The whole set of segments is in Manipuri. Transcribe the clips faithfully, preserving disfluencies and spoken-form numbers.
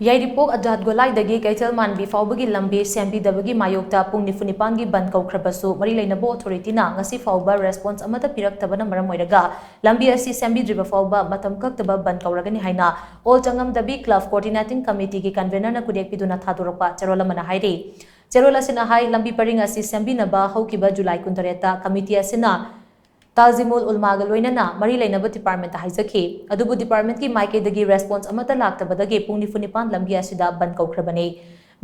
ꯌꯥꯏꯔꯤꯄꯣꯛ ꯑꯖꯥꯗ ꯒꯣꯂꯥꯏꯗꯒꯤ ꯀꯩꯊꯦꯜ ꯃꯥꯟꯕꯤ ꯐꯥꯎꯕꯒꯤ ꯂꯝꯕꯤ ꯁꯦꯝꯕꯤꯗꯕꯒꯤ ꯃꯥꯌꯣꯛꯇ ꯄꯨꯡ ꯅꯤꯐꯨ ꯅꯤꯄꯥꯟꯒꯤ ꯕꯟ ꯀꯧꯈ꯭ꯔꯕꯁꯨ, ꯃꯔꯤ ꯂꯩꯅꯕ ꯑꯣꯊꯣꯔꯤꯇꯤꯅ ꯉꯁꯤ ꯐꯥꯎꯕ ꯔꯦꯁꯄꯣꯟꯁ ꯑꯃꯠꯇ ꯄꯤꯔꯛꯇꯕꯅ ꯃꯔꯝ ꯑꯣꯏꯔꯒ ꯂꯝꯕꯤ ꯑꯁꯤ ꯁꯦꯝꯕꯤꯗ꯭ꯔꯤꯕ ꯐꯥꯎꯕ ꯃꯇꯝ ꯀꯛꯇꯕ ꯕꯟ ꯀꯧꯔꯒꯅꯤ ꯍꯥꯏꯅ ꯑꯣꯜ ꯆꯉꯝꯗꯕꯤ ꯀ꯭ꯂꯕ ꯀꯣꯑꯣꯔꯗꯤꯅꯦꯇꯤꯡ ꯀꯃꯤꯇꯤꯒꯤ ꯀꯟꯚꯦꯅꯔꯅ ꯈꯨꯗꯦꯛ ꯄꯤꯗꯨꯅ ꯊꯥꯗꯣꯔꯛꯄ ꯆꯦꯔꯣꯜ ꯑꯃꯅ ꯍꯥꯏꯔꯤ꯫ ꯆꯦꯔꯣꯜ ꯑꯁꯤꯅ ꯍꯥꯏ, ꯂꯝꯕꯤ ꯄꯔꯤꯡ ꯑꯁꯤ ꯁꯦꯝꯕꯤꯅꯕ ꯍꯧꯈꯤꯕ ꯖꯨꯂꯥꯏ ꯀꯨꯟꯇꯔꯦꯠꯇ ꯀꯃꯤꯇꯤ ꯑꯁꯤꯅ ꯇꯥꯖꯤꯃꯨꯜ ꯎꯜꯃꯥꯒ ꯂꯣꯏꯅꯅ ꯃꯔꯤ ꯂꯩꯅꯕ ꯗꯤꯄꯥꯔꯠꯃꯦꯟꯇ ꯍꯥꯏꯖꯈꯤ꯫ ꯑꯗꯨꯕꯨ ꯗꯤꯄꯥꯔꯠꯃꯦꯟꯠꯀꯤ ꯃꯥꯏꯀꯩꯗꯒꯤ ꯔꯦꯁꯄꯣꯟꯁ ꯑꯃꯠꯇ ꯂꯥꯛꯇꯕꯗꯒꯤ ꯄꯨꯡ ꯅꯤꯐꯨ ꯅꯤꯄꯥꯟ ꯂꯝꯕꯤ ꯑꯁꯤꯗ ꯕꯟ ꯀꯧꯈ꯭ꯔꯕꯅꯤ꯫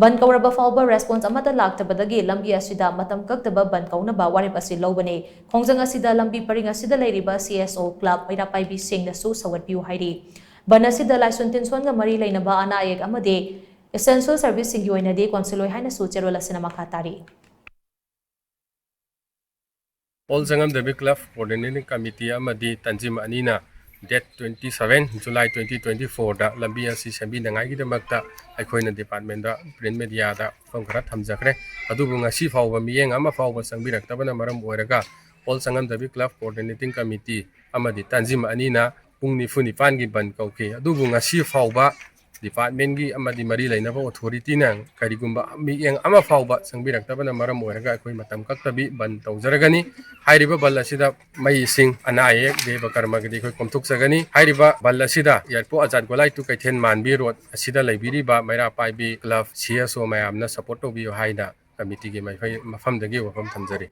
ꯕꯟ ꯀꯧꯔꯕ ꯐꯥꯎꯕ ꯔꯦꯁꯄꯣꯟꯁ ꯑꯃꯠꯇ ꯂꯥꯛꯇꯕꯗꯒꯤ ꯂꯝꯕꯤ ꯑꯁꯤꯗ ꯃꯇꯝ ꯀꯛꯇꯕ ꯕꯟ ꯀꯧꯅꯕ ꯋꯥꯔꯦꯞ ꯑꯁꯤ ꯂꯧꯕꯅꯤ꯫ ꯈꯣꯡꯖꯪ ꯑꯁꯤꯗ ꯂꯝꯕꯤ ꯄꯔꯤꯡ ꯑꯁꯤꯗ ꯂꯩꯔꯤꯕ ꯁꯤ ꯑꯦꯁ ꯑꯣ ꯀ꯭ꯂꯕ ꯃꯩꯔꯥ ꯄꯥꯏꯕꯤꯁꯤꯡꯅꯁꯨ ꯁꯧꯒꯠꯄꯤꯌꯨ ꯍꯥꯏꯔꯤ꯫ ꯕꯟ ꯑꯁꯤꯗ ꯂꯥꯏꯁꯣꯟ ꯇꯤꯟꯁꯣꯟꯒ ꯃꯔꯤ ꯂꯩꯅꯕ ꯑꯅꯥ ꯑꯌꯦꯛ ꯑꯃꯗꯤ ꯑꯦꯁꯦꯟꯁꯤꯌꯦꯜ ꯁꯔꯚꯤꯁꯁꯤꯡꯒꯤ ꯑꯣꯏꯅꯗꯤ ꯀꯣꯟꯁꯤꯜꯂꯣꯏ ꯍꯥꯏꯅꯁꯨ ꯆꯦꯔꯣꯜ ꯑꯁꯤꯅ ꯃꯈꯥ ꯇꯥꯔꯤ꯫ ꯑꯣꯜ ꯆꯉꯝꯗꯕꯤ ꯀ꯭ꯂꯕ ꯀꯣꯑꯣꯔꯗꯤꯅꯦꯇꯤꯡ ꯀꯃꯤꯇꯤ ꯑꯃꯗꯤ ꯇꯟꯖꯤꯝ ꯑꯅꯤꯅ date twenty seven July twenty twenty ꯐꯣꯔꯗ ꯂꯝꯕꯤ ꯑꯁꯤ ꯁꯦꯝꯕꯤꯅꯉꯥꯏꯒꯤꯗꯃꯛꯇ ꯑꯩꯈꯣꯏꯅ ꯗꯤꯄꯥꯔꯠꯃꯦꯟꯗ ꯄ꯭ꯔꯤꯟꯠ ꯃꯦꯗꯤꯌꯥꯗ ꯋꯥꯐꯝ ꯈꯔ ꯊꯝꯖꯈ꯭ꯔꯦ꯫ ꯑꯗꯨꯕꯨ ꯉꯁꯤ ꯐꯥꯎꯕ ꯃꯤꯠꯌꯦꯡ ꯑꯃ ꯐꯥꯎꯕ ꯆꯪꯕꯤꯔꯛꯇꯕꯅ ꯃꯔꯝ ꯑꯣꯏꯔꯒ ꯑꯣꯜ ꯆꯉꯝꯗꯕꯤ ꯀ꯭ꯂꯕ ꯀꯣꯑꯣꯔꯗꯤꯅꯦꯇꯤꯡ ꯀꯃꯤꯇꯤ ꯑꯃꯗꯤ ꯇꯟꯖꯤꯝ ꯑꯅꯤꯅ ꯄꯨꯡ ꯅꯤꯐꯨ ꯅꯤꯄꯥꯟꯒꯤ ꯕꯟ ꯀꯧꯈꯤ꯫ ꯑꯗꯨꯕꯨ ꯉꯁꯤ ꯐꯥꯎꯕ ꯗꯤꯄꯥꯔꯠꯃꯦꯟꯒꯤ ꯑꯃꯗꯤ ꯃꯔꯤ ꯂꯩꯅꯕ ꯑꯣꯊꯣꯔꯤꯇꯤꯅ ꯀꯔꯤꯒꯨꯝꯕ ꯃꯤꯠꯌꯦꯡ ꯑꯃ ꯐꯥꯎꯕ ꯆꯪꯕꯤꯔꯛꯇꯕꯅ ꯃꯔꯝ ꯑꯣꯏꯔꯒ ꯑꯩꯈꯣꯏ ꯃꯇꯝ ꯀꯛꯇꯕꯤ ꯕꯟ ꯇꯧꯖꯔꯒꯅꯤ꯫ ꯍꯥꯏꯔꯤꯕ ꯕꯟ ꯑꯁꯤꯗ ꯃꯩ, ꯏꯁꯤꯡ, ꯑꯅꯥ ꯑꯌꯦꯛ, ꯗꯦꯕ ꯀꯔꯃꯒꯤꯗꯤ ꯑꯩꯈꯣꯏ ꯀꯣꯝꯊꯣꯛꯆꯒꯅꯤ꯫ ꯍꯥꯏꯔꯤꯕ ꯕꯟ ꯑꯁꯤꯗ ꯌꯥꯏꯔꯤꯄꯣꯛ ꯑꯖꯥꯗ ꯒꯣꯂꯥꯏ to ꯀꯩꯊꯦꯜ ꯃꯥꯟꯕꯤ ꯔꯣꯗ ꯑꯁꯤꯗ ꯂꯩꯕꯤꯔꯤꯕ ꯃꯩꯔꯥ ꯄꯥꯏꯕꯤ ꯀ꯭ꯂꯕ, ꯁꯤ ꯑꯦꯁ ꯑꯣ ꯃꯌꯥꯝꯅ ꯁꯄꯣꯔꯠ ꯇꯧꯕꯤꯌꯨ ꯍꯥꯏꯅ ꯀꯃꯤꯇꯤꯒꯤ ꯃꯥꯏꯀꯩ, ꯃꯐꯝꯗꯒꯤ ꯋꯥꯐꯝ ꯊꯝꯖꯔꯤ꯫